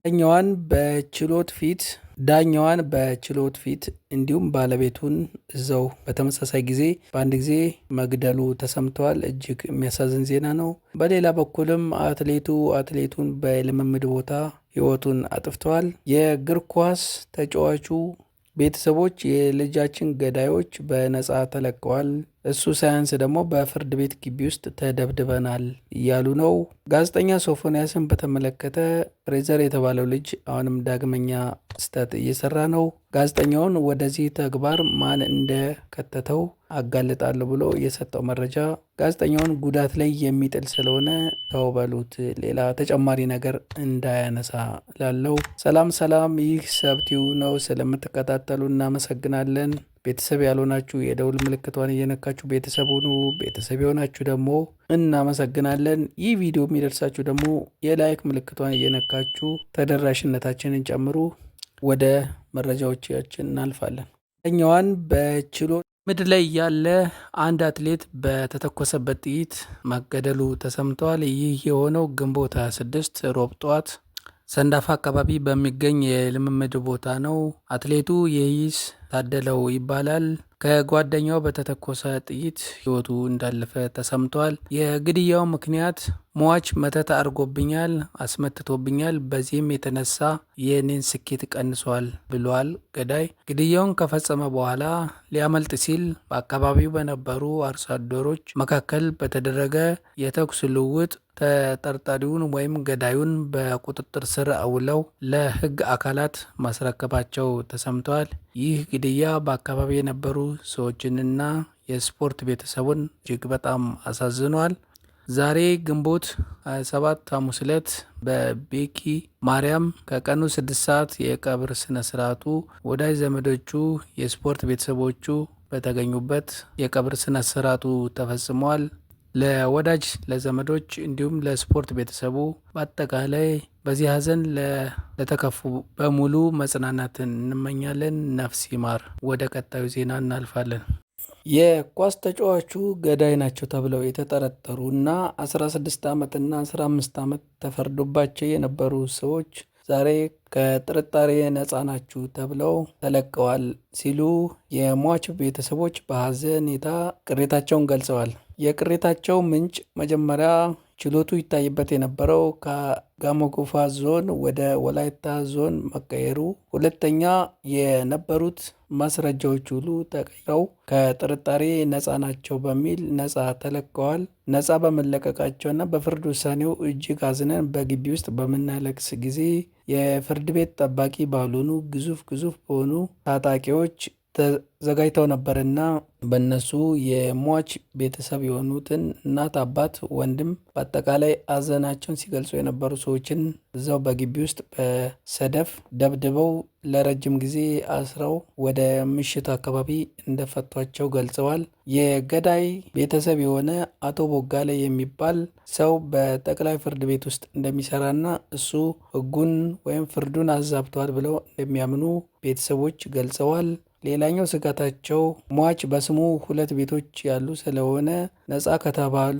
ዳኛዋን በችሎት ፊት ዳኛዋን በችሎት ፊት እንዲሁም ባለቤቱን እዛው በተመሳሳይ ጊዜ በአንድ ጊዜ መግደሉ ተሰምተዋል። እጅግ የሚያሳዝን ዜና ነው። በሌላ በኩልም አትሌቱ አትሌቱን በልምምድ ቦታ ሕይወቱን አጥፍተዋል። የእግር ኳስ ተጫዋቹ ቤተሰቦች የልጃችን ገዳዮች በነፃ ተለቀዋል፣ እሱ ሳያንስ ደግሞ በፍርድ ቤት ግቢ ውስጥ ተደብድበናል እያሉ ነው። ጋዜጠኛ ሶፎንያስን በተመለከተ ፍሬዘር የተባለው ልጅ አሁንም ዳግመኛ ስህተት እየሰራ ነው። ጋዜጠኛውን ወደዚህ ተግባር ማን እንደከተተው አጋልጣለሁ ብሎ የሰጠው መረጃ ጋዜጠኛውን ጉዳት ላይ የሚጥል ስለሆነ ተው በሉት፣ ሌላ ተጨማሪ ነገር እንዳያነሳ ላለው። ሰላም ሰላም፣ ይህ ሰብቲው ነው። ስለምትከታተሉ እናመሰግናለን። ቤተሰብ ያልሆናችሁ የደውል ምልክቷን እየነካችሁ ቤተሰብ ሁኑ። ቤተሰብ የሆናችሁ ደግሞ እናመሰግናለን። ይህ ቪዲዮ የሚደርሳችሁ ደግሞ የ like ምልክቷን እየነካችሁ ተደራሽነታችንን ጨምሩ። ወደ መረጃዎቻችን እናልፋለን። ኛዋን በችሎት ምድር ላይ ያለ አንድ አትሌት በተተኮሰበት ጥይት መገደሉ ተሰምቷል። ይህ የሆነው ግንቦት 26 ሮብ ጠዋት ሰንዳፋ አካባቢ በሚገኝ የልምምድ ቦታ ነው። አትሌቱ የይስ ታደለው ይባላል። ከጓደኛው በተተኮሰ ጥይት ሕይወቱ እንዳለፈ ተሰምቷል። የግድያው ምክንያት ሟች መተት አድርጎብኛል፣ አስመትቶብኛል፣ በዚህም የተነሳ የኔን ስኬት ቀንሷል ብሏል ገዳይ። ግድያውን ከፈጸመ በኋላ ሊያመልጥ ሲል በአካባቢው በነበሩ አርሶ አደሮች መካከል በተደረገ የተኩስ ልውውጥ ተጠርጣሪውን ወይም ገዳዩን በቁጥጥር ስር አውለው ለሕግ አካላት ማስረከባቸው ተሰምተዋል። ይህ ግድያ በአካባቢ የነበሩ ሰዎችንና የስፖርት ቤተሰቡን እጅግ በጣም አሳዝኗል። ዛሬ ግንቦት 27 ሐሙስ ዕለት በቤኪ ማርያም ከቀኑ 6 ሰዓት የቀብር ስነ ስርዓቱ ወዳጅ ዘመዶቹ፣ የስፖርት ቤተሰቦቹ በተገኙበት የቀብር ስነ ስርዓቱ ተፈጽሟል። ለወዳጅ ለዘመዶች እንዲሁም ለስፖርት ቤተሰቡ በአጠቃላይ በዚህ ሀዘን ለተከፉ በሙሉ መጽናናትን እንመኛለን። ነፍስ ይማር። ወደ ቀጣዩ ዜና እናልፋለን። የኳስ ተጫዋቹ ገዳይ ናቸው ተብለው የተጠረጠሩ እና 16 ዓመት እና 15 ዓመት ተፈርዶባቸው የነበሩ ሰዎች ዛሬ ከጥርጣሬ ነፃ ናችሁ ተብለው ተለቀዋል ሲሉ የሟች ቤተሰቦች በሀዘኔታ ቅሬታቸውን ገልጸዋል። የቅሬታቸው ምንጭ መጀመሪያ ችሎቱ ይታይበት የነበረው ከጋሞ ጎፋ ዞን ወደ ወላይታ ዞን መቀየሩ፣ ሁለተኛ የነበሩት ማስረጃዎች ሁሉ ተቀይረው ከጥርጣሬ ነፃ ናቸው በሚል ነፃ ተለቀዋል። ነፃ በመለቀቃቸውና በፍርድ ውሳኔው እጅግ አዝነን በግቢ ውስጥ በምናለቅስ ጊዜ የፍርድ ቤት ጠባቂ ባልሆኑ ግዙፍ ግዙፍ በሆኑ ታጣቂዎች ተዘጋጅተው ነበርና በእነሱ የሟች ቤተሰብ የሆኑትን እናት፣ አባት፣ ወንድም በአጠቃላይ ሀዘናቸውን ሲገልጹ የነበሩ ሰዎችን እዛው በግቢ ውስጥ በሰደፍ ደብድበው ለረጅም ጊዜ አስረው ወደ ምሽቱ አካባቢ እንደፈቷቸው ገልጸዋል። የገዳይ ቤተሰብ የሆነ አቶ ቦጋለ የሚባል ሰው በጠቅላይ ፍርድ ቤት ውስጥ እንደሚሰራና እሱ ሕጉን ወይም ፍርዱን አዛብተዋል ብለው እንደሚያምኑ ቤተሰቦች ገልጸዋል። ሌላኛው ስጋታቸው ሟች በስሙ ሁለት ቤቶች ያሉ ስለሆነ ነፃ ከተባሉ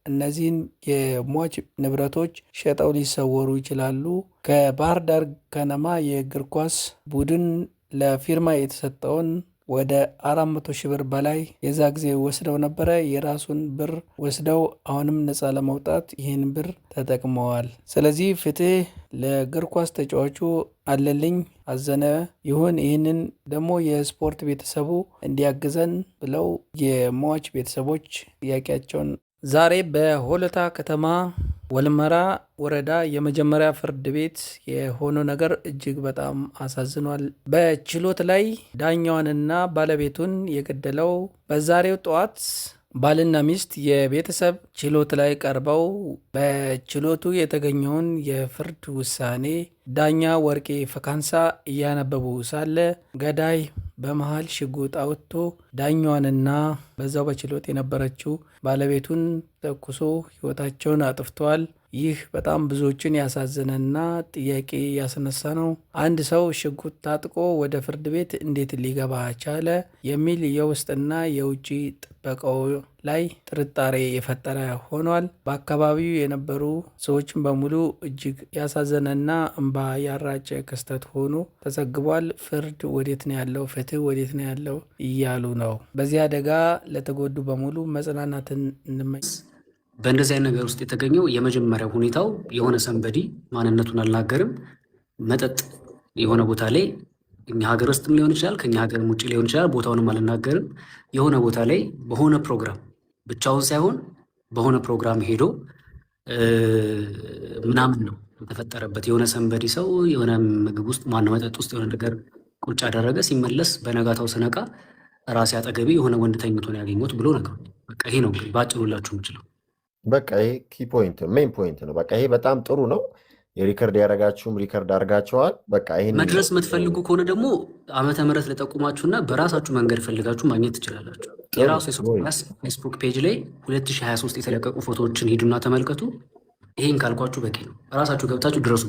እነዚህን የሟች ንብረቶች ሸጠው ሊሰወሩ ይችላሉ። ከባህር ዳር ከነማ የእግር ኳስ ቡድን ለፊርማ የተሰጠውን ወደ 400 ሺህ ብር በላይ የዛ ጊዜ ወስደው ነበረ። የራሱን ብር ወስደው አሁንም ነፃ ለመውጣት ይህን ብር ተጠቅመዋል። ስለዚህ ፍትህ ለእግር ኳስ ተጫዋቹ አለልኝ አዘነ ይሁን። ይህንን ደግሞ የስፖርት ቤተሰቡ እንዲያግዘን ብለው የሟች ቤተሰቦች ጥያቄያቸውን ዛሬ በሆለታ ከተማ ወልመራ ወረዳ የመጀመሪያ ፍርድ ቤት የሆነው ነገር እጅግ በጣም አሳዝኗል። በችሎት ላይ ዳኛዋንና ባለቤቱን የገደለው በዛሬው ጠዋት ባልና ሚስት የቤተሰብ ችሎት ላይ ቀርበው በችሎቱ የተገኘውን የፍርድ ውሳኔ ዳኛ ወርቄ ፈካንሳ እያነበቡ ሳለ ገዳይ በመሃል ሽጉጥ አውጥቶ ዳኛዋንና በዛው በችሎት የነበረችው ባለቤቱን ተኩሶ ሕይወታቸውን አጥፍተዋል። ይህ በጣም ብዙዎችን ያሳዘነና ጥያቄ ያስነሳ ነው። አንድ ሰው ሽጉጥ ታጥቆ ወደ ፍርድ ቤት እንዴት ሊገባ ቻለ? የሚል የውስጥና የውጭ ጥበቃው ላይ ጥርጣሬ የፈጠረ ሆኗል። በአካባቢው የነበሩ ሰዎችን በሙሉ እጅግ ያሳዘነና እምባ ያራጨ ክስተት ሆኖ ተዘግቧል። ፍርድ ወዴት ነው ያለው? ፍትህ ወዴት ነው ያለው? እያሉ ነው። በዚህ አደጋ ለተጎዱ በሙሉ መጽናናትን እንመኝ። በእንደዚህ አይነት ነገር ውስጥ የተገኘው የመጀመሪያው ሁኔታው የሆነ somebody፣ ማንነቱን አልናገርም፣ መጠጥ የሆነ ቦታ ላይ፣ እኛ ሀገር ውስጥም ሊሆን ይችላል፣ ከኛ ሀገርም ውጭ ሊሆን ይችላል፣ ቦታውንም አልናገርም። የሆነ ቦታ ላይ በሆነ ፕሮግራም፣ ብቻውን ሳይሆን በሆነ ፕሮግራም ሄዶ ምናምን ነው የተፈጠረበት። የሆነ somebody ሰው የሆነ ምግብ ውስጥ፣ ማነው መጠጥ ውስጥ የሆነ ነገር ቁጭ አደረገ። ሲመለስ በነጋታው ስነቃ ራሴ አጠገቤ የሆነ ወንድ ተኝቶ ነው ያገኘሁት ብሎ ነገሩኝ። በቃ ይሄ ነው እንግዲህ በአጭሩ ላችሁ የምችለው። በቃ ይሄ key point፣ main point ነው። በቃ ይሄ በጣም ጥሩ ነው። የ record ያደረጋችሁም record አድርጋችኋል። በቃ ይሄን መድረስ የምትፈልጉ ከሆነ ደግሞ ዓመተ ምህረት ልጠቁማችሁና በራሳችሁ መንገድ ፈልጋችሁ ማግኘት ትችላላችሁ። የራሱ የሶፎንያስ ፌስቡክ page ላይ 2023 የተለቀቁ ፎቶዎችን ሂዱና ተመልከቱ። ይሄን ካልኳችሁ በቂ ነው። ራሳችሁ ገብታችሁ ድረሱ።